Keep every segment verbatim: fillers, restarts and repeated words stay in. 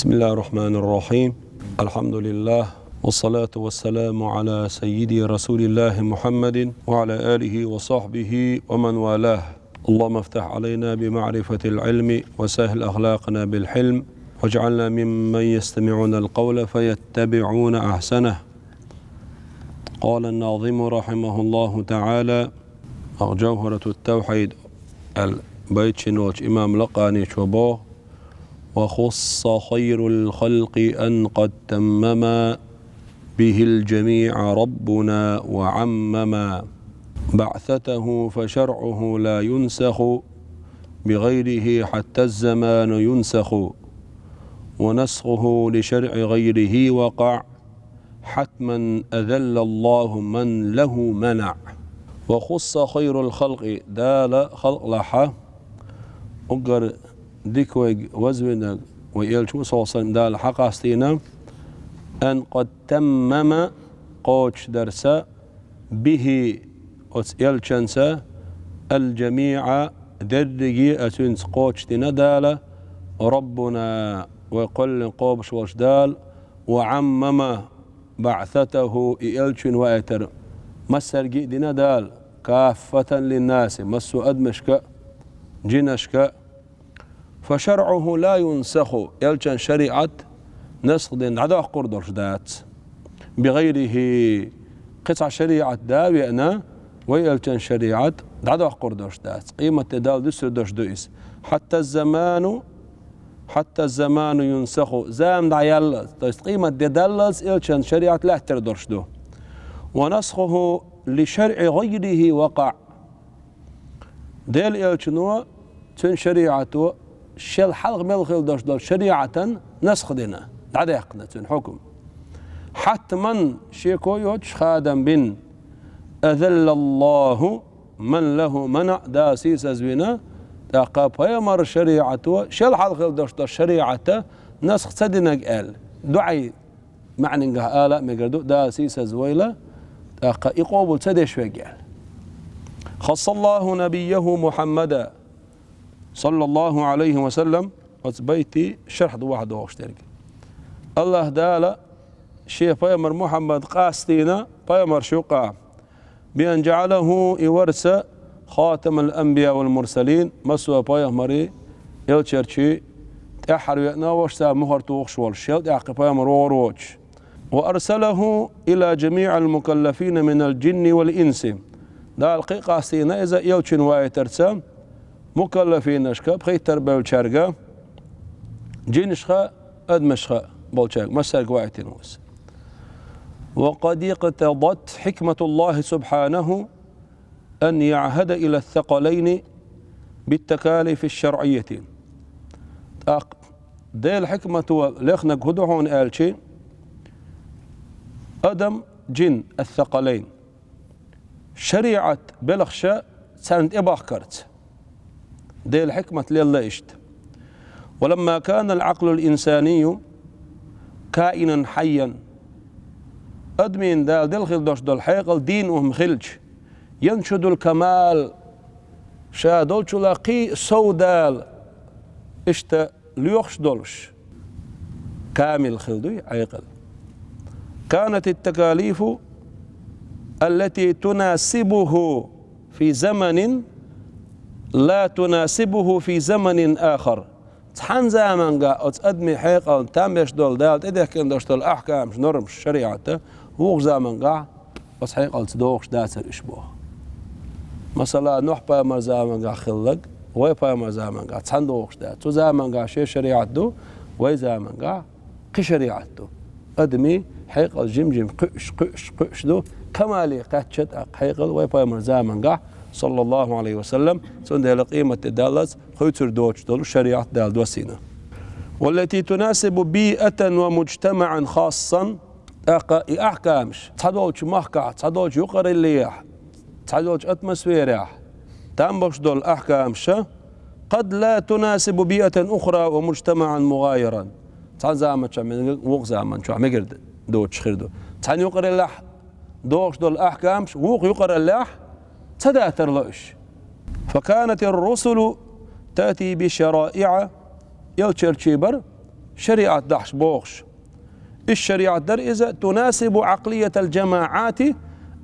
بسم الله الرحمن الرحيم. الحمد لله، والصلاة والسلام على سيدي رسول الله محمد وعلى آله وصحبه ومن والاه. اللهم افتح علينا بمعرفة العلم وسهل أخلاقنا بالحلم واجعلنا ممن يستمعون القول فيتبعون أحسنه. قال الناظم رحمه الله تعالى، أو جوهرة التوحيد، البيت شنوش إمام لقاني شبوه، وخص خير الخلق أن قد تمما به الجميع ربنا وعمما بعثته فشرعه لا ينسخ بغيره حتى الزمان ينسخ ونسخه لشرع غيره وقع حتما أذل الله من له منع. وخص خير الخلق, Дала халкъ лахьа уггар дика вайга вазвинарг, вай элча, саллаллаху алейхи ва саллям, Дала хьакъастийна, أن قد تمم, кхочушдарца, به, оцу элчанца, الجميع, дерриге а цуьнца кхочушдина Дала, ربنا, вай кхоьллина кхобуш волчу Дала, وعمم بعثته, и элчанна ваийтар массаьрга а дина Дала, كافة للناس, массо а адамашка а, жинашка а. فشرعه لا ينسخ, элчан шариӀат насх дина дӀадоккхур долуш дац. بغيره, кхин цхьа шариӀат да а веана, вай элчан шариӀат дӀадоккхур долуш дац. Къематде Далла дуьсур долуш ду иза. حتى الزمان حتى الزمان ينسخ, зама дӀаяллалц, то есть къематде даллалц элчан шариӀат лаьттар долуш ду. ونسخه لشرع غيره وقع. Делан элчано, цуьнан шариӀато шел хьалха мел хилла долуш долу шариӀатан насх дина, дӀадаьккхина цуьнан хьукам. حتما, шеко йоцуш, хадам бина, أذل الله من له منع, Дала сийсазвина, тӀаккха пайхамаран шариӀато шел хьалха хилла долуш долу шариӀата насх ца динарг аьлла. ДуӀай маьӀнингахь ала а мегар ду, Дала сийсазвойла, тӀаккха и къобал ца деш верг аьлла. خص الله نبيه محمدا صلى الله عليه وسلم, оцу байтийн шархь ду ваха догӀуш дерг. АллахӀ Дала шен пайхамар Мухьаммад къастийна пайхамарш юкъа, بأن جعله, и варца, خاتم الأنبياء والمرسلين, массо а пайхамарийн, элчанийн тӀаьххьара веана ваша цара мухӀар тухуш волуш, шел тӀаьхьа кхин пайхамар вогӀур воцуш. وأرسله إلى جميع المكلفين من الجن والإنس. Дала кхин а къастийна иза элчанна ваийтарца, мукаллафинашка, пхийттара бевллачаьрга, жинашка, адамашка болчаьрга, массаьрга ваийтина ву иза. وقد اقتضت حكمة الله سبحانه أن يعهد إلى الثقلين بالتكاليف الشرعية. ТӀаккха Делан хьикмато лехнарг хӀун ду хьуна аьлча, адам, жин, الثقلين, шариӀат белхаш царна тӀебахкарца. Делан хьикмат лелла иштта. ولما كان العقل الإنساني كائنا حيا, адамийн Дала делла хилла долуш долу хьекъал дийна хӀума хилча, ينشد الكمال, ша долчул а кхин а сов Дала иштта лоьхуш долуш, камил хилла дуй хьекъал. كانت التكاليف التي تناسبه في زمن لا تناسبه في زمن آخر. Цхьана заманга оцу адамийн хьекъална там беш долу, Дала тӀедехкина долуш долу ахькамаш, нормаш, шариӀата, вукху заманга оцу хьекъалца догӀуш дацара уьш боху. Масала, Нухь-пайхамар замангахь хилларг вай пайхамар замангахь цхьаьна догӀуш дац. Цу замангахь шен шариӀат ду, вай замангахь кхин шариӀат ду. Адамийн хьекъал жим-жим кхуьуш, кхуьуш, кхуьуш ду. Камале кхаьчча тӀаккха хьекъал вай пайхамар замангахь, саллаллаху Ӏалайхи ва саллам, цундела къематде даллалц хуьйцур доцуш долу шариӀат Дала доссийна. والتي تناسب بيئة ومجتمعا خاصا. ТӀаккха и ахькамаш цхьадолчу махкахь, цхьадолчу юкъараллехь, цхьадолчу атмосферехь там беш долу ахькамаш قد لا تناسب بيئة أخرى ومجتمعا مغايرا. Цхьана заманчохь мегар, вукху заманчохь мегар доцуш хир ду. Цхьана юкъараллехь догӀуш долу ахькамаш вукху юкъараллехь ца дацара ло уьш. فكانت الرسل تأتي بشرائع, элчанаш бара шариӀат дахьаш бохуш. Иштта шариӀат дара иза, تناسب عقلية الجماعات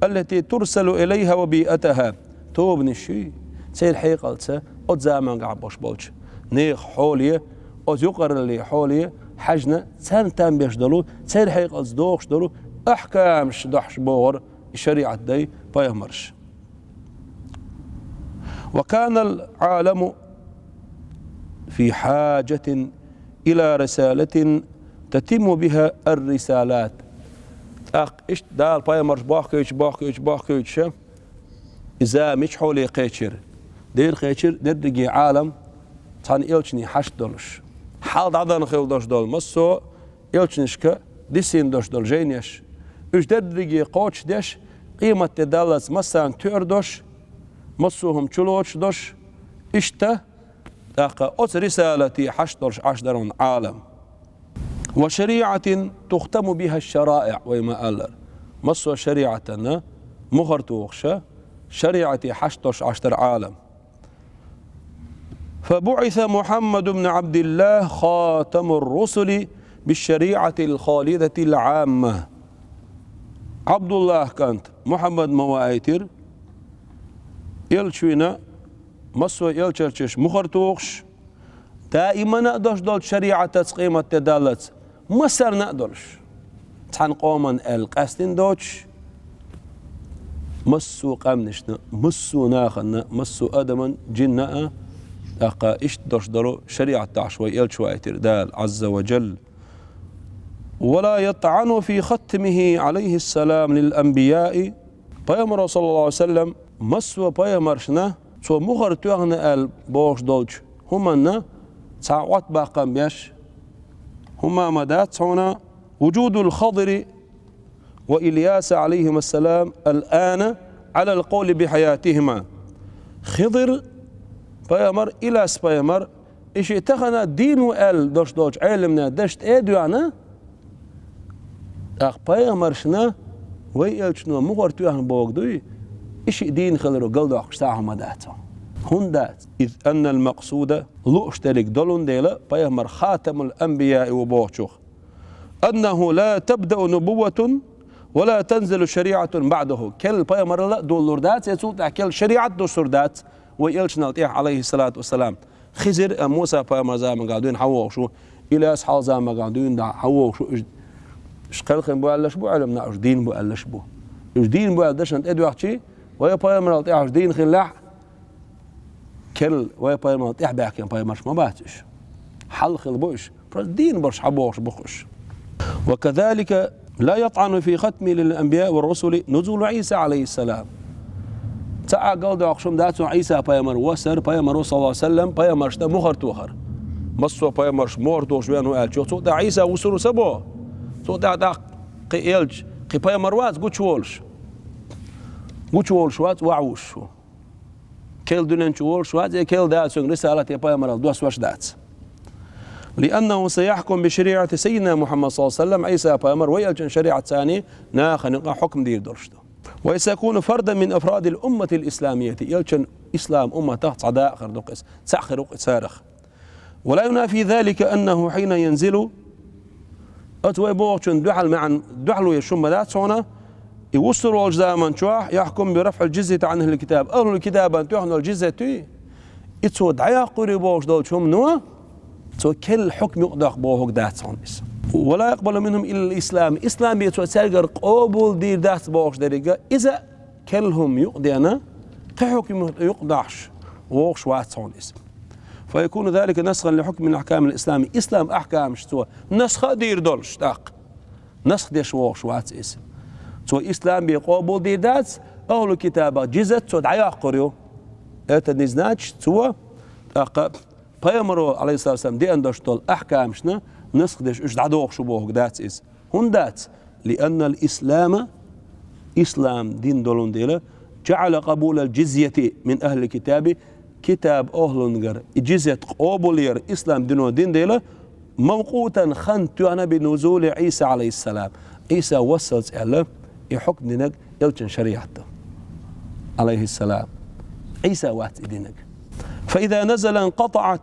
التي ترسل إليها وبيئتها. Тобанаш ший, церан хьекъалца, оцу заманахь болуш болчу нехан хьоле, оцу юкъараллин хьоле хьаьжна, царна там беш долу, церан хьекъалца дохуш долу ахькамаш дахьаш бохура и шариӀат дай пайхамарш. وكان العالم في حاجة إلى رسالة تتم بها الرسالات. ТӀаккха иштта Дала пайхамарш бохкуьйтуш, бохкуьйтуш, бохкуьйтуш, и зама мича хьоле кхечира. Дера кхечира дерриге Ӏалам цхьана элчане хьашт долуш. Хьал дӀадана хила долуш долу массо а элчанашка дисина долуш долу жайнаш. Уьш дерриге кхочушдеш, къематде даллалц массарна тоьар долуш, массо а хӀума чулоцуш долуш, иштта, тӀаккха оцу рисалате хьашт долуш Ӏаш дара хьуна Ӏалам. وشريعة تختم بها الشرائع, вай ма-аллара. Массо а шариӀатана мухӀар тухуша, шариӀате хьашт долуш Ӏаш дара Ӏалам. فبعث محمد بن عبد الله خاتم الرسل بالشريعة الخالدة العامة. Ӏабдуллах кӀант Мухьаммад ма ваийтира, элча вина, массо а элчанаш мухӀар тухуш, даимана а долуш долчу шариӀатаца къематде даллалц, массарна а долуш. Цхьана къоман аьлла къаьстина доцуш, массо а къаьмнашна, массо а нахана, массо а адаман, джинна а, тӀаккха иштта долуш долу шариӀат дахьаш вай элча ваийтира Дала, Ӏазза ва Джалла. ولا يطعن في ختمه عليه السلام للأنبياء. Пайхамаро, саллаллаху Ӏалайхи ва саллам, массо а пайхамаршна цо мухӀар тоьхна аьлла бохуш долчу хӀуманна цхьа Ӏоттабаккхам беш, хӀума ма дац хьуна, وجود الخضر وإلياس عليهما السلام الآن على القول بحياتهما. Хидр пайхамар, Иляс пайхамар, и шиъ тахана дийна ву аьлла долуш долчу Ӏеламнаха дашна тӀе а доьгӀна, тӀаккха пайхамаршна вай элчано мухӀар тоьхна бохург дуй, и шиъ дийна хиларо галдоккхуш цхьа хӀума дац хьуна. ХӀунда дац? إذ أن المقصود, лууш дерриг долун дела, пайхамар خاتم الأنبياء ву бохучух. أنه لا تبدأ نبوة ولا تنزل شريعة بعده. Керла пайхамаралла а долалур дац, я цул тӀаьхьа керла шариӀат а доссур дац, вай элчанал тӀехь, Ӏалайхиссалату вассалам. Хизир а Муса пайхамар заманахь дуьйна хьан вогӀуш ву, Иляс хьал заманахь дуьйна хьан вогӀуш ву, уьш, уьш кхелхина бу аьллаш бу, Ӏеламнаха уьш дийна бу аьллаш бу. Уьш дийна бу аьлла дашна тӀедоьхчий, вай пайхамарал тӀехь уьш дийна хиллехь, керла вай пайхамарал тӀехь баьхкина пайхамарш ма бац уьш. Хьал хила бу уьш. Просто дийна болуш хьан бохуш бу-кх уьш. وكذلك لا يطعن في ختمه للأنبياء والرسل نزول عيسى عليه السلام. Цхьа а галдоккхуш хӀума дац хьуна Ӏийса пайхамар вассар, пайхамаро, саллаллаху Ӏалайхи ва саллам, пайхамаршна мухӀар тохар. Массо а пайхамарш мухӀар тохуш веана ву аьлча, цул тӀаьхьа Ӏийса вуссур ву ца боху. Цул тӀаьхьа тӀаккха кхин элча, кхин пайхамар вац гучуволуш. Гучуволуш вац, ваьӀуш ву. Керла дуьнен чу волуш вац, я керла Дала цуьнга рисалат я пайхамаралла доссош дац. لأنه سيحكم بشريعة سيدنا محمد صلى الله عليه وسلم, Ӏийса пайхамар вай элчан шариӀатца нахана юкъа хьукм дийр долуш ду. وسيكون فردا من أفراد الأمة الإسلامية, элчан ислам умматах цхьа дакъа хир ду-кх иза, цхьаъ хир ву-кх царах. ولا ينافي ذلك أنه حين ينزل, оцу вай бохучун дуьхьал маьӀна, дуьхьало еш хӀума ма дац хьуна, и вуссур волчу заман чохь يحكم برفع الجزية عن أهل الكتاب, ахӀлул китабан тоьхна йолу джизйат юй, и цо дӀаяккхур ю бохуш долчу хӀумано, цо керла хьукм юкъадоккху бохург дац хьуна иза. ولا يقبل منهم إلا الإسلام, ислам бен цо цаьргара къобалдийр дац бохуш деррига, иза керла хӀума юкъадеана, кхин хьукм юкъадахьаш вогӀуш вац хьуна иза. فيكون ذلك نسخا لحكم من أحكام الإسلام. Ислам ахькамаш цо насха а дийр долуш тӀаккха. Насх деш вогӀуш вац иза. Цо ислам бен къобалдийр дац, ахӀлу китабах джизйат цо дӀаяккхур ю. Это не значит, цо тӀаккха пайхамаро, Ӏалайхиссалату вассалам, деана долуш долу ахькамашна насх деш уьш дӀадохуш ву бохург дац иза. ХӀунда дац? لأن الإسلام, ислам дин долун дела, جعل قبول الجزية من أهل الكتاب, китаб ахӀлунгара и джизйат къобалъяр ислам дино дина дела, موقوتا, хан тоьхна بنزول عيسى عليه السلام. Ӏийса вассалц аьлла, и хьукм динарг элчан шариӀат ду, Ӏалайхиссалам. Ӏийса вац и динарг. فإذا نزل انقطعت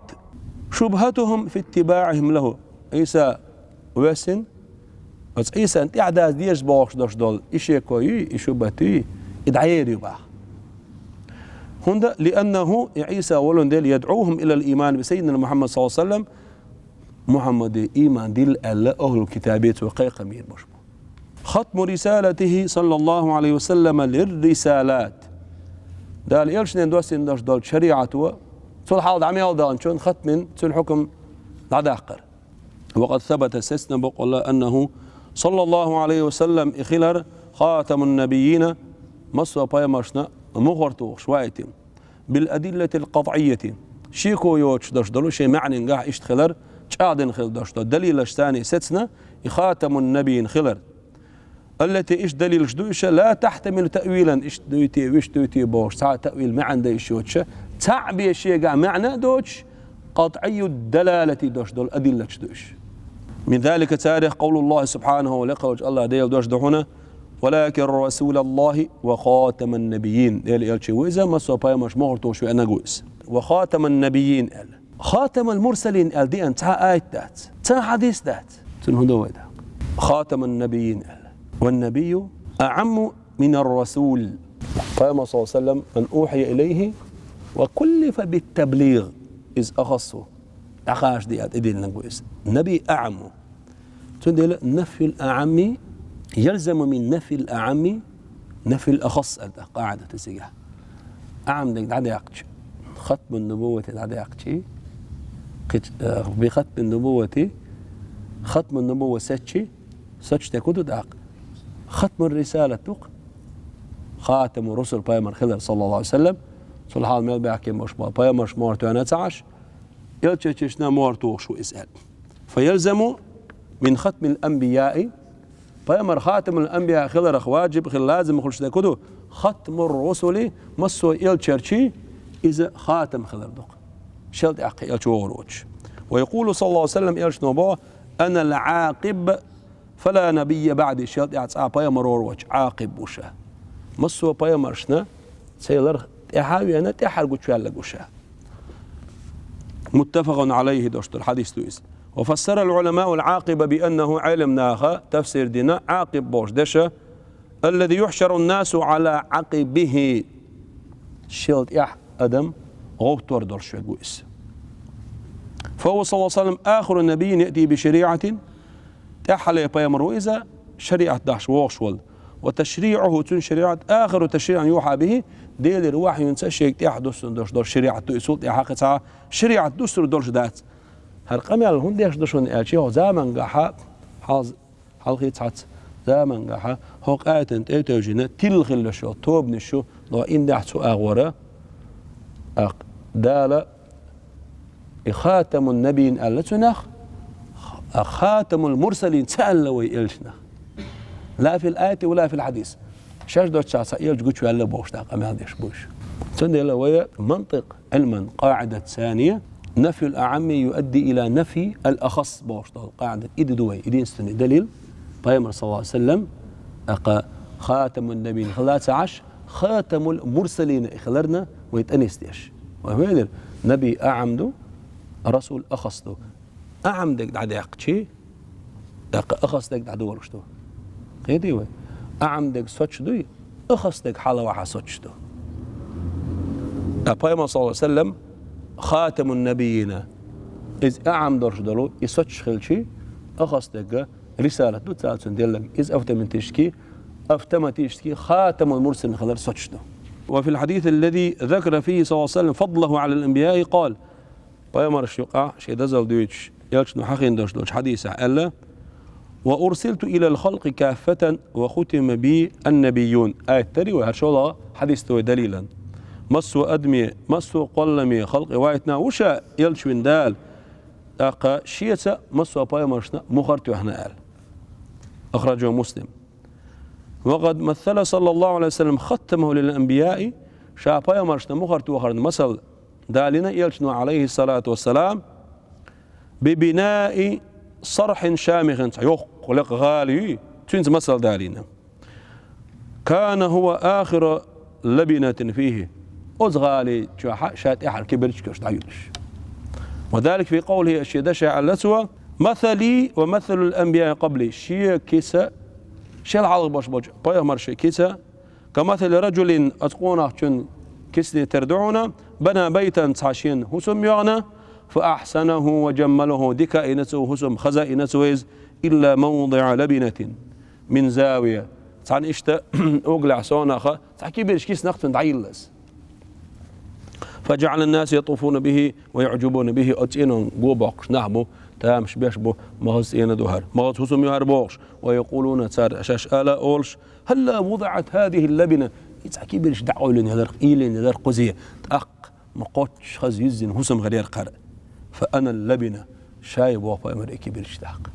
شبهتهم في اتباعهم له. Ӏийса воьссина, оцу Ӏийсан тӀаьхьа даза дезаш бохуш долуш долу и шеко юй, и шубат юй, и дӀаер ю боху. ХӀунда, لأنه, и Ӏийса волун дела, يدعوهم إلى الإيمان بسيدنا محمد صلى الله عليه وسلم, Мухьаммаде ийман дилла аьлла, ахӀлул китабе цо кхайкхам йийр болуш бу. ختم رسالته صلى الله عليه وسلم للرسالات. Дала элчане доссина долуш долчу шариӀато, цул хьалха дӀа мел даханчун хатмин цуьнан хьукам дӀадаккхар. وقد ثبت, сецна бу кхолла, أنه صلى الله عليه وسلم, и хилар خاتم النبيين, массо а пайхамаршна мухӀар тухуш ваийтина. بالأدلة القطعية, шеко йоцуш долуш долу шен маьӀненгахь иштта хилар, чӀагӀдина хилла долуш долу далилаш царний сецна, и خاتم النبيين хилар. التي, иштта далилаш ду иша, لا تحتمل تأويلا, иштта дуй те, вуьшта дуй те бохуш, цхьа а таъвил, маьӀна дан йиш йоцуша, цхьаъ бен шегахь маьӀна а доцуш, قطعي الدلالة долуш долу адиллаташ ду иша. من ذلك, царех, قول الله سبحانه, лекха волчу АллахӀ Делан дош ду хьуна: ولكن رسول الله وخاتم النبيين. Делан элча ву иза, массо а пайхамарш мухӀар тухуш веанарг ву иза. وخاتم النبيين аьлла. خاتم المرسلين аьлла деана цхьа а аят дац, цхьа а хьадис дац. Цунна хӀун до вай даккха? خاتم النبيين аьлла. والنبي أعم من الرسول. Пайхамар, صلى الله عليه وسلم, من أوحي إليه وكلف بالتبليغ. Иза أخص. ДӀакхачаде аьлла тӀедиллинарг ву иза. النبي أعم. Цундела نفي الأعم يلزم من نفي الأعم نفي الأخص аьлла тӀаккха къаӀидат ю цигахь. Аъам дерг дӀадаьккхича, хатмун нубуввати дӀадаьккхичий, кхич-, э, би хатмин нубуввати, хатмун нубувва сецчий, соцуш дерг хӀун ду тӀаккха? Хатмур рисалат ду-кх. Хатамур русул пайхамар хилар, саллаллаху Ӏалайхи ва саллам, цул хьалха мел баьхкина болуш бу пайхамарш мухӀар тоьхна ца Ӏаш, элчанашна мухӀар тухуш ву иза аьлла. فيلزم من ختم الأنبياء, пайхамар хатамул анбияъ хиларх ваджиб хила лазим хуьлуш дерг хӀун ду? Хатмур русули, массо а элчанашчий иза хатам хилар ду-кх. Шел тӀаьхьа кхин элча вогӀур воцуш. ويقول صلى الله عليه وسلم, элчано боху: أنا العاقب فلا نبي بعدي, шел тӀаьхьа цкъа пайхамар вогӀур воцуш, Ӏакъиб ву ша. Массо а пайхамаршна царах тӀаьхьа а веана, тӀаьххьара гучуваьлларг ву ша. متفق عليه, дош долу хьадис ду иза. وفسر العلماء العاقب بأنه, Ӏелам наха тафсир дина Ӏакъиб бохуш дерш, الذي يحشر الناس على عقبه, шел тӀаьхьа адам гӀовттор долуш верг ву иза. فهو صلى الله عليه وسلم آخر نبي يأتي بشريعة, тӀаьххьара пайхамар ву иза, шариӀат дахьаш вогӀуш волу. وتشريعه, цуьнан шариӀат, آخر تشريع يوحى به, Делера вахьйинца шега тӀаьхьа дуссур долуш долу шариӀат ду иза, цул тӀаьхьа кхин цхьа шариӀат дуссур долуш дац. ХӀара къамел хӀунда деш ду шуна аьлча, хӀокху замангахьа, хьалз-, хьалхий цхьацца замангахьа, хӀокху аятана тӀе а тевжина, тилла хилла йолу тобанаш ю, но индехь цу агӀора, аккха, Дала и хатамун набийин аьлла цунах, а хатамул мурсалин ца аьлла вай элчанах. لا في الآية ولا في الحديث. Шаьш доцчахь цхьа элча гучуваьлла бохуш даккха къамел деш бу уьш. Цундела вай мантикъ Ӏилман къаӀидат царна نفي الأعم يؤدي إلى نفي الأخص бохуш долу къаӀидат и ду вай, единственный далил, пайхамар, саллаллаху Ӏалайхи ва саллам, аккха хатамун набийин хила ца Ӏаш, хатамул мурсалина и хиларна вай тӀе нисдеш. Вай хӀун элира? Наби аӀам ду, расул ахас ду. АӀам дерг дӀадаьккхичий, тӀаккха ахас дерг дӀадолуш ду. Кхетий вай? АӀам дерг соцуш дуй, ахас дерг хьалавахьа соцуш ду. Ткъа пайхамар, саллаллаху Ӏалайхи ва саллам, хатамун набийина, иза аӀам долуш долу, и соцуш хилчий, ахас дерг рисалат ду царна цунна делларг. Иза автоматически, автоматически хатамул мурсалин хилар соцуш ду. وفي الحديث الذي ذكر فيه صلى الله عليه وسلم فضله على الأنبياء قال, пайхамарш юкъахь шен дозалла дуьйцуш, элчано хьахийна долуш долчу хьадисехь аьлла: وأرسلت إلى الخلق كافة وختم بي النبيون. Аят дарий вай, хӀара шолгӀа хьадис ду вай далилан. Массо а адаме, массо а кхолламе, халкъе вайтина ву ша элча вина Дала, тӀаккха шеца массо а пайхамаршна мухӀар тоьхна аьлла. أخرجه مسلم. وقد مثل صلى الله عليه وسلم ختمه للأنبياء, ша пайхамаршна мухӀар тохарна масал далийна элчано, Ӏалайхи ссалату вассалам, ببناء صرح شامخ, цхьа йоккха лекха гӀала юй, цуьнца масал далийна. كان هو آخر لبنة فيه. Оцу гӀали чохь ша тӀаьххьара кибарчкаш дӀаюьллуш. وذلك في قوله, шен дашехь аьлла цо: مثلي ومثل الأنبياء قبلي. Шен кица, шел хьалха болчу пайхамаршин кица, كمثل رجل, оцу къонахчун кицане тера ду хьуна, بنى بيتا, цхьа шена хӀусам йоьхна, فأحسنه وجمله, дика а йина цо хӀусам, хаза а йина цо иза, إلا موضع لبنة من زاوية. Цхьана иштта уггулехь совнаха цхьа кибарчу кица нах цунна дӀайиллаза. فجعل الناس يطوفون به ويعجبون به. Оцу цӀенонна го боккхуш нах бу, тамаш беш бу, махаза цӀена ду хӀара, махаза хӀусам ю хӀара бохуш. ويقولون, цара шаьш ала а олуш: هلا وضعت هذه اللبنة. И цхьа кибарчу дӀакъевлина хиларх, ийла йина хиларх кхуза. ТӀаккха ма кхоччуш хаза юьззина хӀусам хир яра хӀара. فأنا اللبنة. Ша ю боху пайхамар и кибарчу тӀаккха.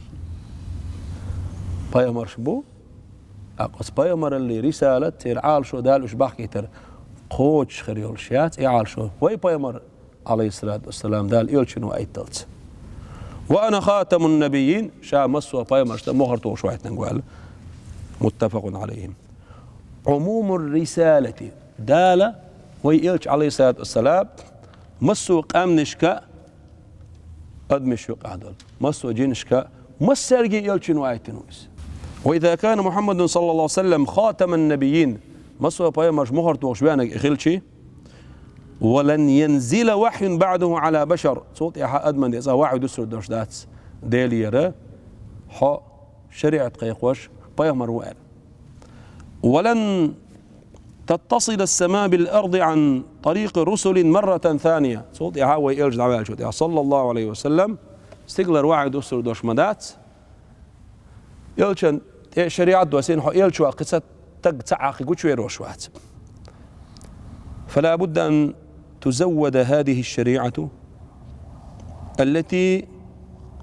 Пайхамарш бу, тӀаккха оцу пайхамараллин рисалат, церан Ӏалашо Дала уьш бахкийтар кхочуш хир йолуш яц и Ӏалашо. Вай пайхамар, Ӏалайхиссалату вассалам, Дала элчанна ваийталц. وأنا خاتم النبيين, ша массо а пайхамаршна мухӀар тухуш ваийтинарг ву аьлла. متفق عليه. عموم الرسالة. Дала вай элча, Ӏалайхиссалату вассалам, массо а къаьмнашка, адамашна юкъахь долу, массо а жинашка, массаьрга а элчанна ваийтина ву иза. وإذا كان محمد صلى الله عليه وسلم خاتم النبيين, массо а пайхамаршна мухӀар тухуш веанарг и хилча, ولن ينزل وحي بعده على بشر, цул тӀаьхьа адамна деза вахьйу дуссур долуш дац Делера, хьо шариӀат кхайкхош пайхамар ву аьлла. ولن تتصل السماء بالأرض عن طريق الرسل مرة ثانية. Цул тӀаьхьа вай элча дӀаваьллачул тӀаьхьа, саллаллаху Ӏалайхи ва саллам, стигалара вахьйу дуссур долуш ма дац. Элчан тӀе шариӀат доссийна хьо элча ваха кхин цхьа стаг цхьа а кхин гучувер волуш вац. فلا بد أن تزود هذه الشريعة التي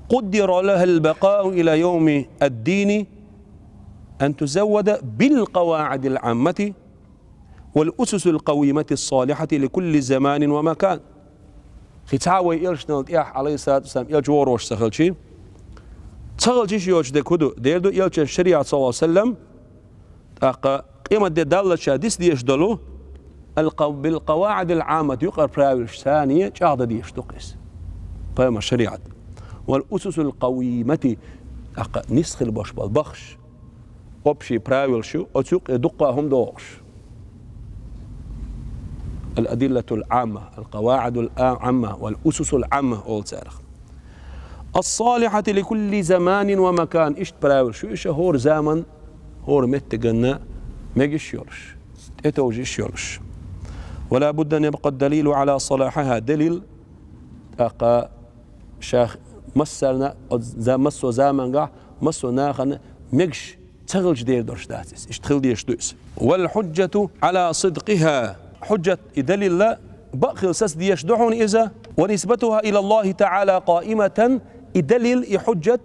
قدر لها البقاء إلى يوم الدين أن تزود بالقواعد العامة والأسس القويمة الصالحة لكل زمان ومكان. Кхин цхьа а вай элчанал тӀехь, Ӏалайхиссалату вассалам, элча вогӀур волуш ца хилча, ца хилча йиш йоцуш дерг хӀун ду? Дера ду элчан шариӀат, саллаллаху Ӏалайхи ва саллам, тӀаккха къематде даллалц ша диса дезаш долу, الق-، بالقواعد العامة, юкъара правилаш санна чӀагӀдан дезаш ду-кх иза. Пайхамар шариӀат. والأسس القويمة, тӀаккха нисса хила болуш болу бахаш, общие правилаш ю, оцу юккъе дуккха хӀума догӀуш. الأدلة العامة، القواعد العامة والأسس العامة олу царах. الصالحة لكل زمان ومكان. Иштта правилаш ю, иштта хӀора заман, хӀора меттиганна мегаш йолуш, тӀетовжаш йолуш. ولا بد أن يبقى الدليل على صلاحها. Далил, тӀаккха ша массарна, за-, массо замангахь, массо нахана мегаш ца хилча дер долуш дац иза. Иштта хила дезаш ду иза. والحجة على صدقها. Хьуджат, и далилла бакъ хила саца дезаш ду хьуна иза. ونسبتها إلى الله تعالى قائمة. И далил, и хьуджат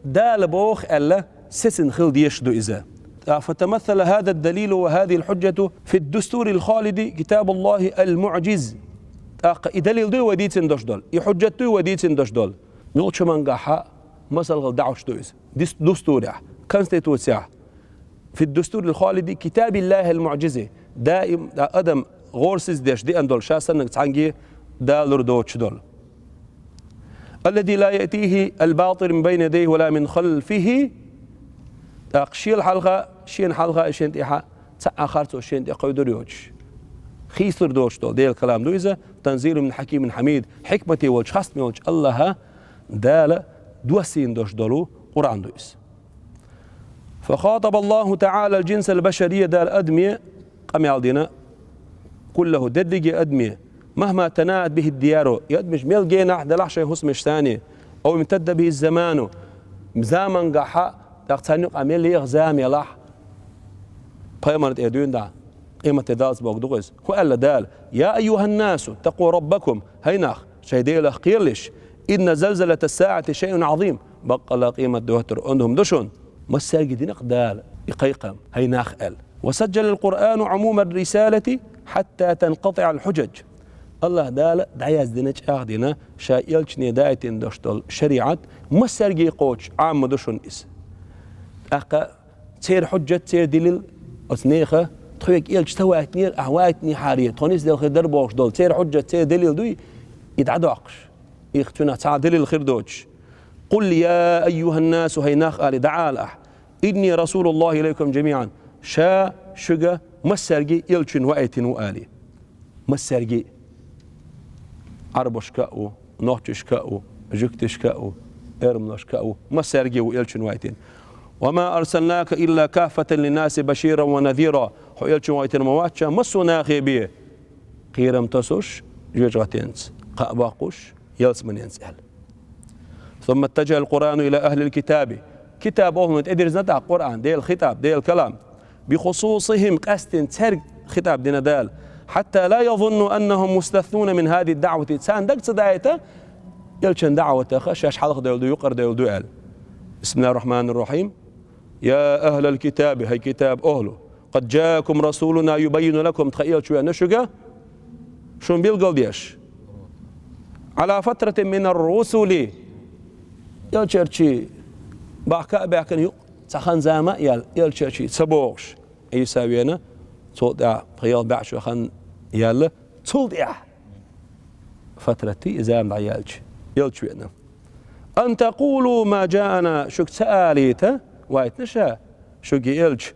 Дала боху аьлла, сецна хила дезаш ду иза. فتمثل هذا الدليل وهذه الحجة في الدستور الخالد كتاب الله المعجز. ТӀаккха и далил дуй вай дийцина долуш долу, и хьуджат дуй вай дийцина долуш долу. Нохча мангахьа масал хила дӀахьуш ду иза. Дис-, дустурехь, конституцехь. في الدستور الخالد كتاب الله المعجز. Даим, а, адам гӀорасиз деш деана долу ша саннарг цхьаьнгге Дала лур доцуш долу. الذي لا يأتيه الباطل من بين يديه ولا من خلفه. ТӀаккха шел хьалха, шена хьалха, шена тӀехьа цхьа а харцо шена тӀе кхевдор йоцуш. Хийцалур доцуш долу Делан калам ду иза, تنزيل من حكيم حميد. Хьикмате волчу, хастаме волчу Аллаха Дала доссийна долуш долу Къуръан ду иза. فخاطب الله تعالى الجنس البشري, Дала адаме къамел дина, كله, дерриге адаме, مهما تناهت به الديار, и адамаш мел генахь делахь шайн хӀусамаш санна, أو امتد به الزمان, замангахьа, тӀаккха царна юкъахь мел еха зама елахь, пайхамар тӀе дуьйна дӀа, къематде даллалц бохург ду-кх иза. ХӀун аьлла Дала: يا أيها الناس اتقوا ربكم, хӀай нах, шайн Делах кхералаш, إن زلزلة الساعة شيء عظيم, баккъалла къематде хӀоттар онда хӀума ду шуна. Массаьрга дина-кх Дала и кхайкхам, хӀай нах, аьлла. وسجل القرآن عموم الرسالة حتى تنقطع الحجج. Аллаха Дала дӀаяздина, чӀагӀдина, ша элчане даийтина долуш долу шариӀат массаьрга кхочуш, Ӏамма ду шуна иза. ТӀаккха церан хьуджат, церан дилил оцу нехан, тхоьга элча ца ваийтинера, ахь ваийтинехьара, тхо нисделла хир дара бохуш долу церан хьуджат, церан дилил дуй, и дӀадоккхуш. Их цуьнан цхьа а дилил хир доцуш. قل يا أيها الناس, хӀай нах, али, дӀаала ахь: إني رسول الله إليكم جميعا, ша шуьга массаьрга а элча ваийтина ву, али. Массаьрга а. Ӏарбашка а ву, нохчашка а ву, жуьгташка а ву, эрмалашка а ву, массаьрга а ву элча ваийтина. وما أرسلناك إلا كافة للناس بشيرا ونذيرا. Хьо элча ваийтина ма вац ша массо а нахе бен, кхерам тосуш, жоьжахатенца, кхаъ боккхуш, ялсаманенца аьлла. ثم اتجه القرآن إلى أهل الكتاب. Китаб охӀлана тӀедирзина тӀаккха Къуръан, Делан хитаб, Делан калам. بخصوصهم, къаьстина цаьрга хитаб дина Дала. حتى لا يظنوا أنهم مستثنون من هذه الدعوة. Царна дага ца даийта, элчан даӀватах шаьш хьалхадевлла ду, юкъарадевлла ду аьлла. بسم الله الرحمن الرحيم. يا أهل الكتاب, хӀай китаб охӀла, قد جاءكم رسولنا يبين لكم, тхан элча веана шуьга, шуна билгалдеш. على فترة من الرسل, элчарчий бахка а баьхкина юкъ цхьа хан-зама а яьлла, элчарчий ца богӀуш, Ӏийса веана, цул тӀаьхьа пхи-ялх бӀаь шо хан яьлла, цул тӀаьхьа فترة, и зама дӀаяьлча, элча веана. أن تقولوا ما جاءنا, шуьга ца алийта, ваийтина ша шуьга элча,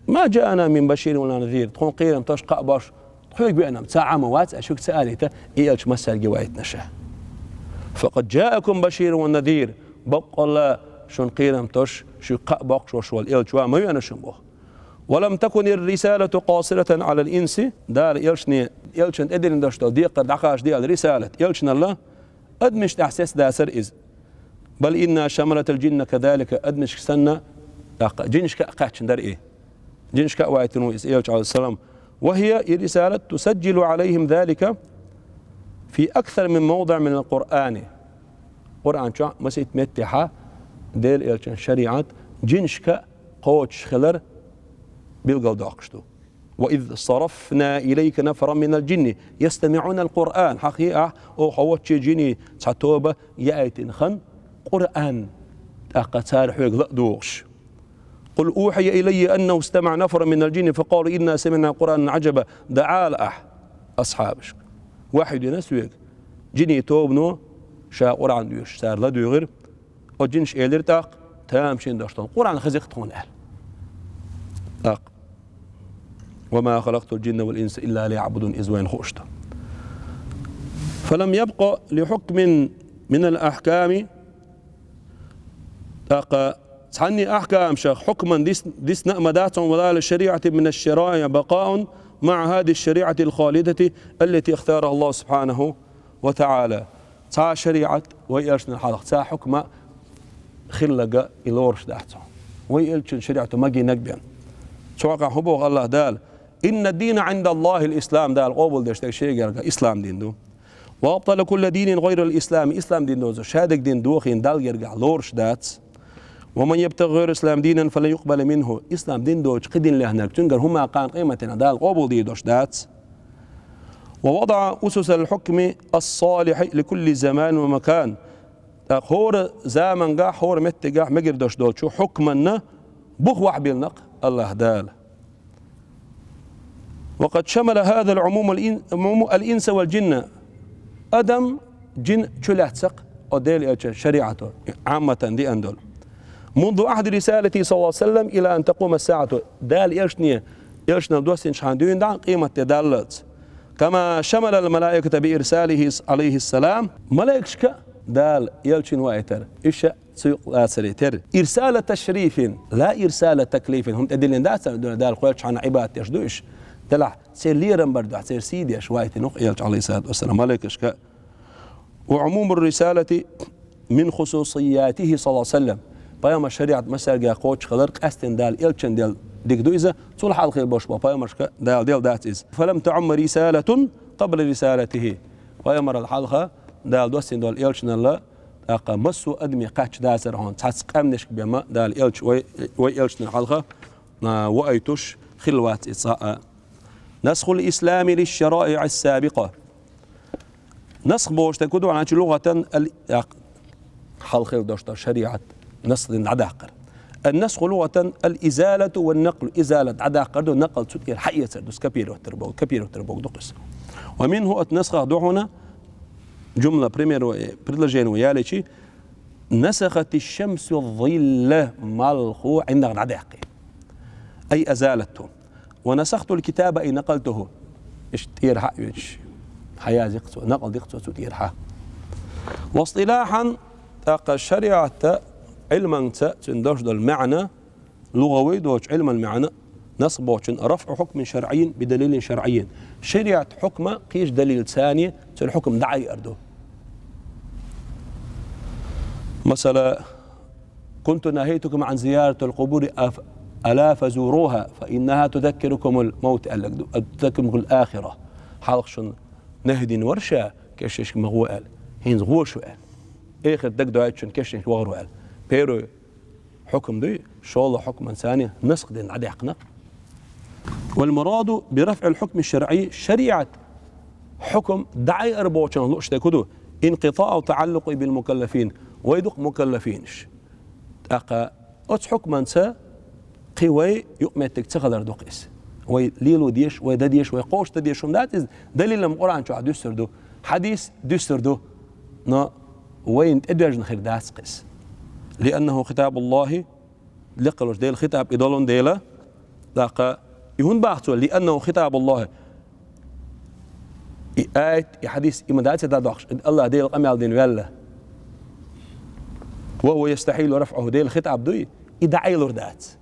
ما جاءنا من بشير ولا نذير, тхуна кхерам тосуш, кхаъ боккхуш тхоьга веана ца Ӏама вац, аьлла шуьга ца алийта, и элча массаьрга ваийтина ша. فقد جاءكم بشير ونذير, баккъалла шуна кхерам тосуш, шуьга кхаъ боккхуш волуш волу элча ван ма веана шуна боху. ولم تكن الرسالة قاصرة على الإنس, Дала элчане, элчан тӀедиллина долуш долу декхар дӀакхачадо аьлла рисалат, элчанал адамашна тӀехь сецна дацара иза. بل إنها شملت الجن كذلك, адамашка санна, тӀаккха жинашка а кхаьчна дара и. Жинашка а ваийтина ву иза элча, عليه السلام. وهي, и рисалат, تسجل عليهم ذلك في أكثر من موضع من القرآن. Къуръан чохь масийтта меттехьа Делан элчан шариӀат жинашка кхочуш хилар билгалдоккхуш ду. وإذ صرفنا إليك نفرا من الجن يستمعون القرآن. Хьахий ахь, о хьо волчу жинийн цхьа тоба яийтина хан, Къуръан, тӀаккха цара хьоьга ла а дугӀуш. قل أوحي إلي أنه استمع نفر من الجن فقالوا إنا سمعنا قرآنا عجبا. ДӀаала ахь асхьабашка: вахьйу дина соьга, жинийн тобано ша Къуръан доьшуш цара ладуьйгӀира. Оцу жинаша элира тӀаккха: тамашийна долуш долу Къуръан хезира тхуна, аьлла. ТӀаккха: وما خلقت الجن والإنس إلا ليعبدون, иза вайна хууш ду. فلم يبق لحكم من الأحكام, тӀаккха цхьанний ахькамашах хьукман дис-, дисна а ма дац хьуна, ولا لشريعة من الشرائع بقاء مع هذه الشريعة الخالدة التي اختارها الله سبحانه وتعالى. Цхьа шариӀат вай элчанал хьалха, цхьа хьукма хилларг и лоруш дац хьуна. Вай элчан шариӀато магийнарг бен. Цу хьокъехь хӀун боху АллахӀ Дала: إن الدين عند الله الإسلام, Дала къобалдеш дерг шен гергахь ислам дин ду. وأبطل كل دين غير الإسلام, ислам дин доцург ша дерг дин дохийна Далла гергахь лоруш дац. ومن يبتغ غير الإسلام دينا فلن يقبل منه, ислам дин доцуш кхин дин лехнарг цуьнгара хӀума кхана къематдийнахь Дала къобалдийр долуш дац. ووضع أسس الحكم الصالح لكل زمان ومكان. ТӀаккха хӀора замангахь, хӀора меттигехь мегар долуш долчу хьукманна бух вахьбиллина-кх АллахӀ Дала. وقد شمل هذا العموم الإن-، عموم الإنس والجن. Адам, жин чулаьцна-кх оцу Делан элчан шариӀато, Ӏамматан деана долу. منذ عهد رسالته صلى الله عليه وسلم إلى أن تقوم الساعة. Дала элчане, элчанал доссийначхьана дуьйна дӀа къематде даллалц. كما شمل الملائكة بإرساله عليه السلام. Малайкашка а Дала элчане ваийтар, уьш а цу юкъа лацаре терра. إرسال تشريف لا إرسال تكليف. ХӀума тӀедиллина дац, Дала кхоьллинчхьана Ӏибадат деш ду уьш. Делахь церан лерам бар дуьхьа, церан сий деш ваийтина-кх элча, عليه الصلاة والسلام, малайкашка. وعموم الرسالة من خصوصياته صلى الله عليه وسلم. Пайхамаран шариӀат массаьрга кхочуш хилар къаьсттина Дала элчанна делла дика ду иза, цул хьалха болуш болу пайхамаршка Дала делла дац иза. فلم تعم رسالة قبل رسالته. Пайхамарал хьалха Дала доссийна долу элчанал тӀаккха массо а адаме кхаьчна дацара хьуна, цхьацца къаьмнашка бен ма Дала элча вай, вай элчанал хьалха, а, ваийтуш хилла вац иза цкъа а. نسخ الإسلام للشرائع السابقة. Насх бохуш дерг хӀун ду аьлча, лугӀатан ал-, якъ-, хьалха хилла долуш долу шариӀат насх дина дӀадаккхар. النسخ لغة الإزالة والنقل. Изалат дӀадаккхар ду, накъл цу тӀера хьаэцар ду, скопировать дар боху, копировать дар боху ду-кх иза. ومنه, оцу насхах ду хьуна, жумла, пример, предложение ялийча, نسخت الشمس الظل, малхо ӀиндагӀ дӀадаьккхе. أي أزالته. ونسخت الكتاب أي نقلته. Иштта тӀера хьаоьцуш, хьаязйи-кх цо, накъал ди-кх цо цу тӀера хьа. واصطلاحا, тӀаккха шариӀата Ӏилманца цуьнан дош долу маьӀна, лугӀавий доцу Ӏилман маьӀна, насх бохучун: رفع حكم شرعي بدليل شرعي. ШариӀат хьукма кхечу далилца цуьнан хьукма дӀаайъар ду. Масала, كنت نهيتكم عن زيارة القبور أف-، ألا فزوروها فإنها تذكركم الموت, аьлларг ду, تذكركم الآخرة. Хьалха шуна нахӀи дина вара ша, кешнашка ма гӀо аьлла. ХӀинца гӀо шу аьлла. Эхарт дагадоуьйту шуна кешнашка вахар ву аьлла. Первый хьукам дуй, шолгӀа хьукманца насх дина дӀадаьккхина. والمراد برفع الحكم الشرعي, шариӀат хьукам дӀаайъар бохучух лууш дерг хӀун ду? انقطاع تعلقه بالمكلفين. Вай ду-кх мукаллафинаш. ТӀаккха оцу хьукманца кхин вай юкъаметтиг ца хилар ду-кх иза. Вай лело дезаш, вай дан дезаш, вай кхочушдан дезаш хӀума дац иза, далил-м Къуръан чохь дуьссур ду, хьадис дуьссур ду, но вайна тӀедоьжна хир дац-кх иза. لأنه خطاب الله, лекха долуш Делан хитаб и долун дела, тӀаккха и хӀунда боху цо: لأنه خطاب الله. И аят, и хьадис, и ма дац дӀадоккхуш, и АллахӀ Делан къамел дина ваьлла. وهو يستحيل رفعه, Делан хитаб дуй, и дӀаайлур дац.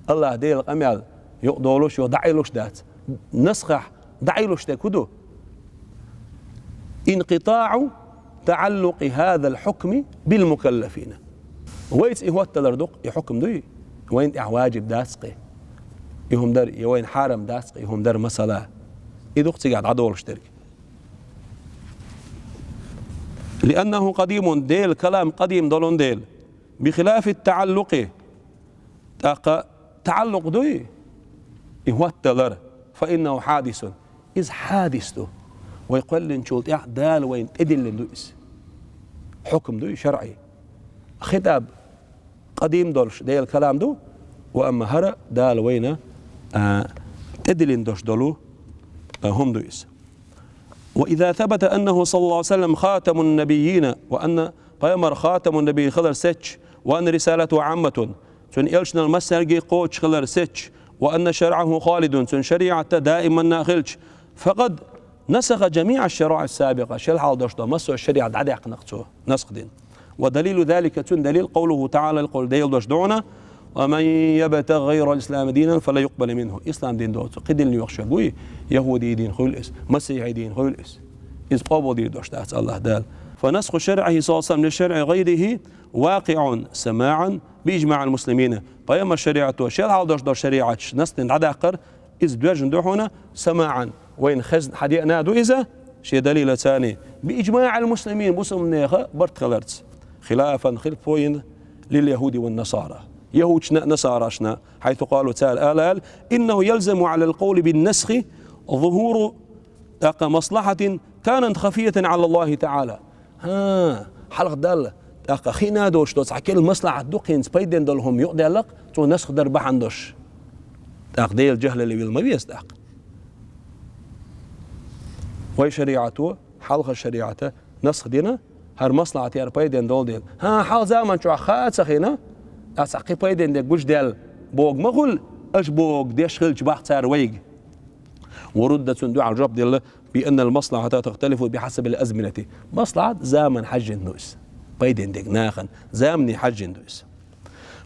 АллахӀ Делан къамел юкъадолуш, юха дӀаайлуш дац. Насхехь дӀаайлуш дерг хӀун ду? انقطاع تعلق هذا الحكم بالمكلفين. Вайца и хӀотталар ду-кх, и хьукам дуй, вайна тӀехь ваджиб дац-кх и хӀума дар, я вайна хьарам дац-кх и хӀума дар, масала. И ду-кх цигахь дӀадолуш дерг. لأنه قديم, Делан калам къадим долун дела. بخلاف التعلق, тӀаккха таӀаллукъ дуй, и хӀотталар, فإنه حادث, иза хьадис ду. Вай кхоьллинчул тӀаьхьа Дала вайна тӀедиллина ду иза. Хьукам дуй шарӀи. Хитаб къадим долуш Делан калам ду, ва амма хӀара Дала вайна, а, тӀедиллина долуш долу, а, хӀума ду иза. وإذا ثبت أنه صلى الله عليه وسلم خاتم النبيين وأن пайхамар خاتم النبيين хилар сецча, وأن رسالته عامة, цуьнан элчанал массаьрга кхочуш хилар сецча, وأن شرعه خالد, цуьнан шариӀат даиманна хилча, فقد نسخ جميع الشرائع السابقة, шел хьалха долуш долу массо а шариӀат дӀадаьккхина-кх цо, насх дина. ودليل ذلك, цуьнан далил, قوله تعالى, къуьллу Делан дош ду хьуна: ومن يبتغ غير الإسلام دينا فلن يقبل منه. Ислам дин доцу кхин дин лоьхуш верг вуй, яхӀуди дин хуьлу иза, масихӀи дин хуьлу иза. Иза къобалдийр долуш дац АллахӀ Дала. فنسخ شرعه صلى الله عليه وسلم لشرع غيره واقع سماعا بإجماع المسلمين. Пайхамар шариӀато шел хьалха долуш долу шариӀаташ насх дина дӀадаккхар, иза доьжна ду хьуна, самаӀан, вайна хезна, хьадеана ду иза, шен далилаца, بإجماع المسلمين, бусалбанеха барт хиларца. خلافا, хилаф йина, لليهود والنصارى, яхӀудашна а, насарашна а, حيث قالوا, цара ала аьлла: إنه يلزم على القول بالنسخ ظهور, тӀаккха, مصلحة كانت خفية على الله تعالى. ХӀан, хьалха Далла, тӀаккха хиъна а доцуш, цхьа керла маслахьат ду, кхинца пайден долу хӀума юкъадаьлла-кх, цо насх дар бахьана долуш. ТӀаккха Делан жахӀлалле вилла ма веза тӀаккха. Вай шариӀато хьалха шариӀата насх дина, хӀара маслахьат яра, пайден долу дела. ХӀан, хьалха заман чохь хаа а ца хиъна, аса кхин пайден дерг гучудаьлла бохург ма хуьлу, аша бохург деш хилча боху цара вайга. ورد, цунна дуьхьал жоп делла, بأن المصلحة تختلف بحسب الأزمنة. Маслахьат заманна хьаьжжина ду иза. Пайден дерг нахана, замане хьаьжжина ду иза.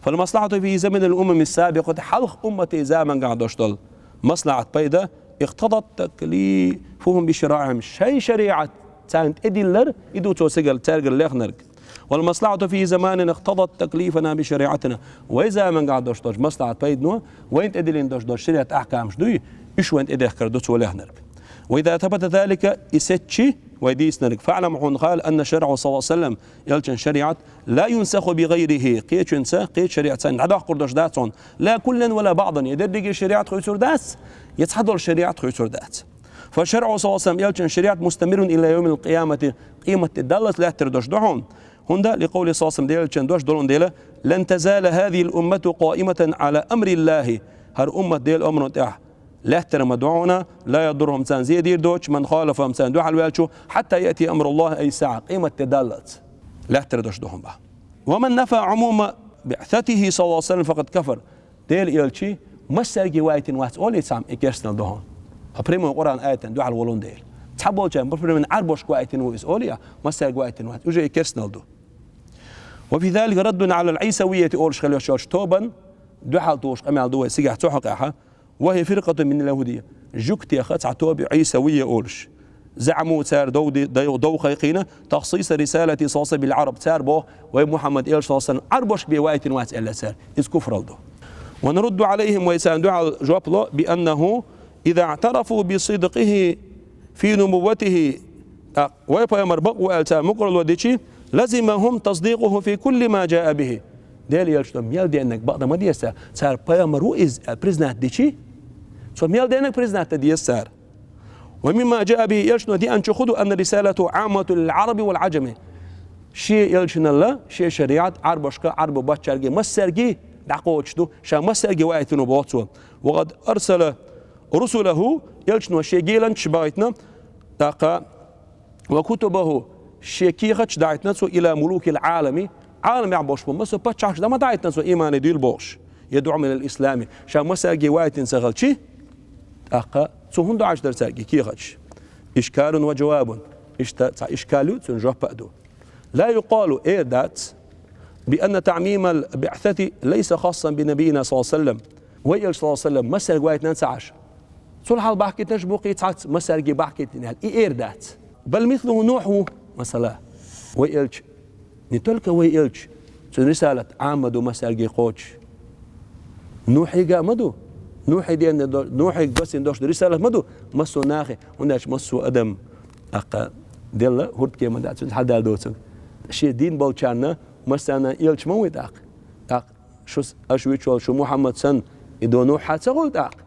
فالمصلحة في زمن الأمم السابقة, хьалха умматийн заманчохь долуш долу маслахьат, пайда, اقتضت تكليفهم بشرائعهم, шайн шариӀат царна тӀедиллар, и ду цо цигара, цаьргара лехнарг. والمصلحة في زماننا اقتضت تكليفنا بشريعتنا. Вай заманчохь долуш долчу маслахьат, пайдано вайна тӀедиллина долуш долчу шариӀат ахькамаш дуй, уьш вайна тӀедехкар ду цо лехнарг. وإذا ثبت ذلك, и сецчи, вай дийцинарг, فاعلم, хьуна хаала, أن شرعه صلى الله عليه وسلم, элчан шариӀат, لا ينسخ بغيره, кхечуьнца, кхечу шариӀатца дӀадоккхур долуш дац хьуна, لا كلا ولا بعضا, я дерриге шариӀат хуьйцур дац, я цхьадолу шариӀат хуьйцур дац. فشرعه صلى الله عليه وسلم, элчан шариӀат, مستمر إلى يوم القيامة, къематде даллалц лаьттар долуш ду хьуна. ХӀунда, لقوله صلى الله عليه وسلم, Делан элчан дош долун дела, لن تزال هذه الأمة قائمة على أمر الله. ХӀара уммат Делан омрана тӀехь лаьттар ма ду хьуна, لا يضرهم, царна зе дийр доцуш, من خالفهم, царна дуьхьал ваьллачо, حتى يأتي أمر الله, أي الساعة, къематде даллалц лаьттар долуш ду хьуна боху. ومن نفى عموم بعثته صلى الله عليه وسلم فقد كفر. Дела элча массаьрга вайтина вац олий цхьамма, и керстанал ду хьуна. Хьо прямой Къуръан аятана дуьхьал волун дела. Цхьаболчарна, например, Ӏарбошка вайтина ву иза олий, массаьрга вайтина вац. Уже и керстанал ду. وفي ذلك رد على العيسوية олуш хила йиш йолчу тобанна дуьхьал тухуш къамел ду вай цигахь цу хьокъехь. وهي فرقة من اليهودية. Жуьгтех цхьа тоба ю Ӏийсавийя олуш. زعموا цара дов-, дов-, дов кхайкхийна تخصيص رسالة صلى الله عليه وسلم بالعرب. Цара боху, вай Мухьаммад элча саллаллаху алейхи ва саллям Ӏарбошка бен вайтина вац аьлла цара. Иза куфралла ду. ونرد عليهم, вай царна дуьхьал жоп ло, بأنه إذا اعترفوا بصدقه في نبوته. ТӀаккха вай пайхамар бакъ ву аьлла цара мукъарло дичи, لزمهم تصديقه في كل ما جاء به. Дела элчано мел деннарг бакъдан ма деза цара, цара пайхамар ву иза аьлла признать дичи, цо мел деннарг признать дан деза цара. ومما جاء به, элчано деанчух хӀун ду, أن رسالته عامة للعرب والعجم. Шен элчаналла, шен шариӀат Ӏарбошка, Ӏарбо баччаьрга, массаьрга дӀакхочуш ду, ша массаьрга вайтина ву боху цо. وقد أرسل رسله, элчано шен геланчаш бахийтина, тӀаккха وكتبه, шен кехаташ дӀахьийтина цо إلى ملوك العالم, Ӏаламехь болуш болу массо а паччахьаш дӀа ма дӀахьийтина цо, имане дуьйла бохуш, يدعوهم إلى الإسلام, ша массаьрга вайтина ца хилчи, тӀаккха цо хӀунда дӀахьош дара цаьрга и кехаташ? إشكال وجواب, иштта цхьа ишкал ю, цуьнан жоп а ду. لا يقال, эр дац, بأن تعميم البعثة ليس خاصا بنبينا صلى الله عليه وسلم. Вай элча саллаллаху алейхи ва саллям массаьрга вайтина ца Ӏаш, цул хьалха бахкийтинарш бу кхин цхьацца массаьрга бахкийтина аьлла, и эр дац. بل مثله نوح ву, масала. Вай элча, не только вай элча, цуьнан рисалат Ӏамма ду массаьрга кхочуш. Нухьига а ма ду. Нухьи ден-, Нухьига доссийна долуш ду рисалат ма ду массо а нахе, хӀунда аьлча массо а адам, тӀаккха, делла хӀурдкема дӀа цуьнца хьадала доцург. Шен дин болчарна массарна элча ма вуй тӀаккха. ТӀаккха шуьца аша вуьйцуш волу шу Мухьаммад санна, и до Нухьа ца хуьлу тӀаккха?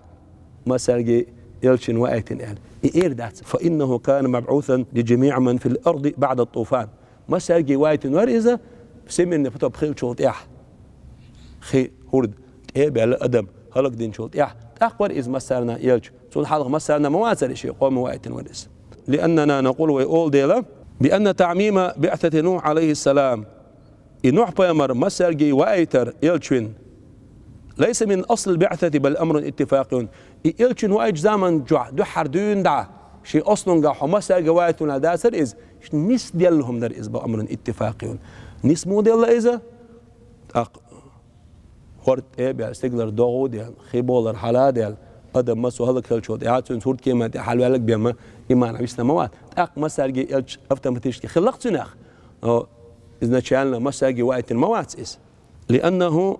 Массаьрга элчина вайтина аьлла. И эр дац. فإنه كان مبعوثا لجميع من في الأرض بعد الطوفان. Массаьрга вайтина вара иза, всемирный потоп хиллачул тӀаьхьа. Хи, хӀурд тӀе а баьлла, адам хӀаллакдинчул тӀаьхьа. ТӀаккха вара иза массарна элча. Цул хьалха массарна ма вацара, шен къоман вайтина вара иза. لأننا نقول, вай олу дела, بأن تعميم بعثة نوح عليه السلام, и Нухь-пайхамар массаьрга вайтар элча вина, ليس من أصل البعثة بل أمر اتفاقي. И элчина вайтачу заман чохь дуьххьара дуьйна дӀа, шен ослунгахь хьо массаьрга вайтина дацара иза, нисделла хӀума дара иза, بل أمر اتفاقي. Нис муха делла иза? ТӀаккха хӀорд тӀе а баьлла, стигалара догӀа а даьлла, хи болар хьала а даьлла, адам массо а хӀаллакьхилчул тӀаьхьа цуьнца хӀурдкема тӀе хьалаваьлларг бен ма иман висна ма вац. ТӀаккха массаьрга элча автоматически хиллакх цуьнах? Но изначально массаьрга вайтина ма вац иза. لأنه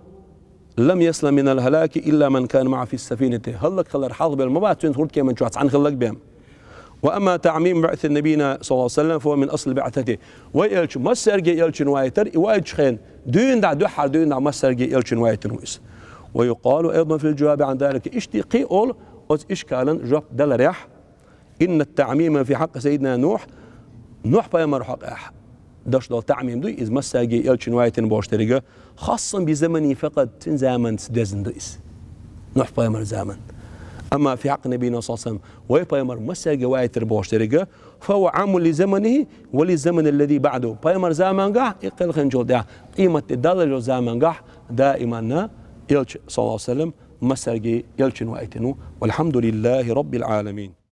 لم يسلم من الهلاك إلا من كان معه في السفينة. ХӀаллакьхилар хьалхабелла ма бац цуьнца хӀурдкеман чохь цхьаьна хилларг бен. وأما تعميم بعثة نبينا صلى الله عليه وسلم فهو من أصل البعثة. Вай элча массаьрга элчина вайтар, и вайтачу хенахь дуьйна дӀа, дуьххьара дуьйна дӀа массаьрга элчина вайтина ву иза. ويقال أيضا في الجواب عن ذلك, иштта кхин а олу оцу ишкалан жоп даларехь, إن التعميم في حق سيدنا نوح, Нухь-пайхамар хьокъехь деш долу таъмим дуй, иза массаьрга элчина вайтина бохуш деррига, خاص بزمنه فقط, цуьнан заманца дезна ду иза. Нухь-пайхамар заман. أما في حق نبينا صلى الله عليه وسلم, вай пайхамар массаьрга вайтар бохуш деррига, فهو عام لزمنه وللزمن الذي بعده. Пайхамар замангахь, и кхелхинчул тӀаьхьа къематде даллал йолу замангахь, даиманна элча, صلى الله عليه وسلم, массаьрга элчина вайтина ву. والحمد لله رب العالمين.